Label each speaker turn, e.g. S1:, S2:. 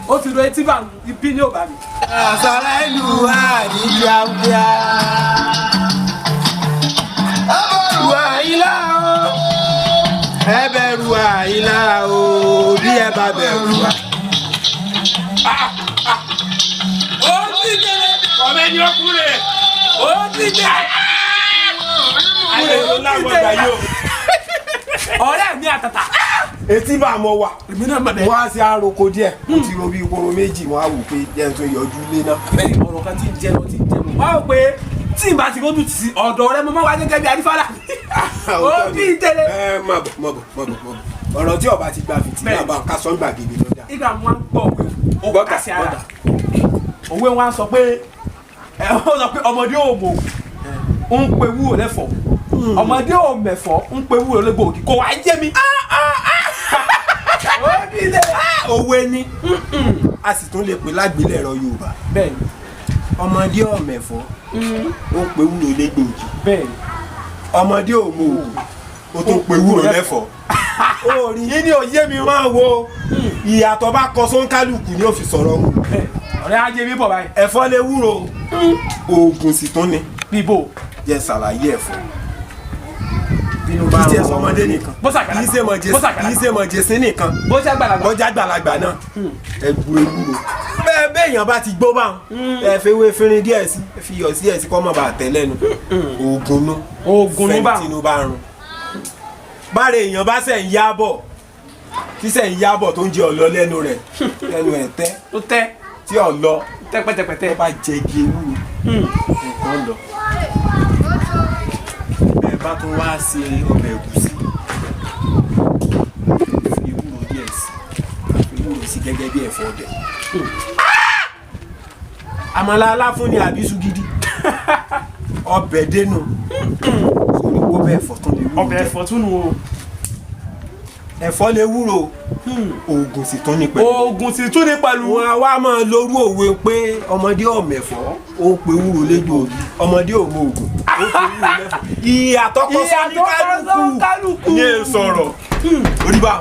S1: Ó ti ro etí bá ibi ní òbá mi.
S2: Àṣàrà ìlú àdìjà bíà. Ẹ bẹ̀rù àyílá o. Ẹ bẹ̀rù àyílá o. Bí ẹ bá bẹ̀rù à.
S1: Ó ti dé.
S3: Ọmọ ẹni ọkùnrin.
S1: Ó ti dé.
S3: Kúrè ló láwọn ọgbà yìí o.
S1: Ọ̀rẹ́ mi àtàtà.
S2: Etí bá mọ wà.
S1: Èmi náà mọ̀ bẹ́ẹ̀.
S2: Wọ́n á ṣe àròkọ díẹ̀. Mo ti ro bí ìkoro méjì, wọ́n á wò pé jẹ́ n tó yọjú lé náà.
S1: Bẹ́ẹ̀ ọ̀rọ̀ kan tí ń jẹ lọ tí ń jẹ mọ́. Wá wò pé tí n bá ti rójú tì sí ọ̀dọ̀ rẹ mo máa wá gẹ́gẹ́ bí arífàlà. Ó ti tẹ̀lé.
S2: Ẹ má bọ̀ má bọ̀ má bọ̀ má bọ̀. Ọ̀rọ̀ tí ọba ti gba fìtí náà bá ká sọ́ gbàgede lọ́jà.
S1: Ìgbà wọn gbọ́ òwe ó kà sí ara. Òwe wọn sọ pé ẹ wọ́n sọ pé ọmọdé ò mọ̀ ń pe wúwo lẹ́fọ̀ọ́, ọmọdé ò mẹ̀fọ́ ń pe wúwo lẹ́gbòógì, kò wá jẹ́ mi. Ó ti tẹ̀lé.
S2: Òwe ni, a sì tún lè pè lágbélẹ̀rọ Yorùbá.
S1: Bẹ́ẹ̀ni.
S2: Ọmọdé ọ̀mẹ̀fọ́ ó ń pe wúro légbòógì.
S1: Bẹ́ẹ̀ni.
S2: Ọmọdé ò mọ òògùn ó tún pe wúro lẹ́fọ̀ọ́. Ó rí
S1: Yìí ni ò yé mi.
S2: Máa wo ìyàtọ̀ bá kọ sóńkálùkù ni ó fi sọ̀rọ̀ mu.
S1: Ọ̀rẹ́ ajé mi bọ̀ báyìí.
S2: Ẹ̀fọ́ lè wúro, oògùn sì tún ni.
S1: Bíbò.
S2: Jẹ́ ṣàlàyé ẹ̀fọ́. Kì í ṣe sọmọdé nìkan,
S1: Bó ṣàgbàlagbà.
S2: kì í ṣe mọ̀jẹ̀,
S1: Bó ṣàgbàlagbà.
S2: kì í ṣe mọ̀jẹ̀sín nìkan,
S1: Bó ṣe àgbàlagbà.
S2: bọ́jà gbàlagbà náà ẹ bu ewúro bẹ́ẹ̀ bẹ́ẹ̀ èèyàn bá ti gbó báwọn, ẹ fi ewé fínrin díẹ̀ sí, ẹ fi iyọ̀ sí ẹ̀ sí kọ́ mọ́ bá tẹ̀ lẹ́nu, oògùn nu.
S1: Oògùn nu
S2: fẹ́ni
S1: báwọn.
S2: tínú bá run báre, èèyàn bá sẹ̀ ń yá bọ̀, tí sẹ̀ ń yá bọ̀ tó ń jẹ ọ̀lọ́ lẹ́nu rẹ̀, lẹ́nu ẹ̀ tẹ́
S1: Tó tẹ́.
S2: tí ọ̀lọ́
S1: Tẹ́ pẹ́tẹpẹ́tẹ.
S2: tó bá jẹ igi ewúro, nǹkan lọ. Bẹ́ẹ̀ bá tún wá ṣe ọbẹ̀ ẹ̀gúsí, fi ewúro díẹ̀ sí, fi ewúro sí gẹ́gẹ́ bí ẹ̀fọ́ ọbẹ̀. Àmàlà aláfún ni àbí iṣu gidi, ọbẹ̀ dénú sórí owó bẹ́ẹ̀, ẹ̀fọ́ tún lè wúro
S1: Ọbẹ̀
S2: jẹ.
S1: ẹ̀fọ́ tún nu o.
S2: Ẹ̀fọ́ lè wúro, oògùn sì tún ní pẹ̀lú.
S1: Oògùn sì tún ní pẹ̀lú.
S2: Wọn a wá máa lórú òwe pé ọmọdé ọ̀mẹ̀fọ́ ó pe wúro légbòogi, ọmọdé ò mọ ògùn ó pe wúro lẹ́fọ̀. Ìyàtọ̀ kọ́
S1: Ìyàtọ̀ kọ́
S2: sóníkálukú
S1: sóníkálukú.
S2: ní sọ̀rọ̀ orí bá.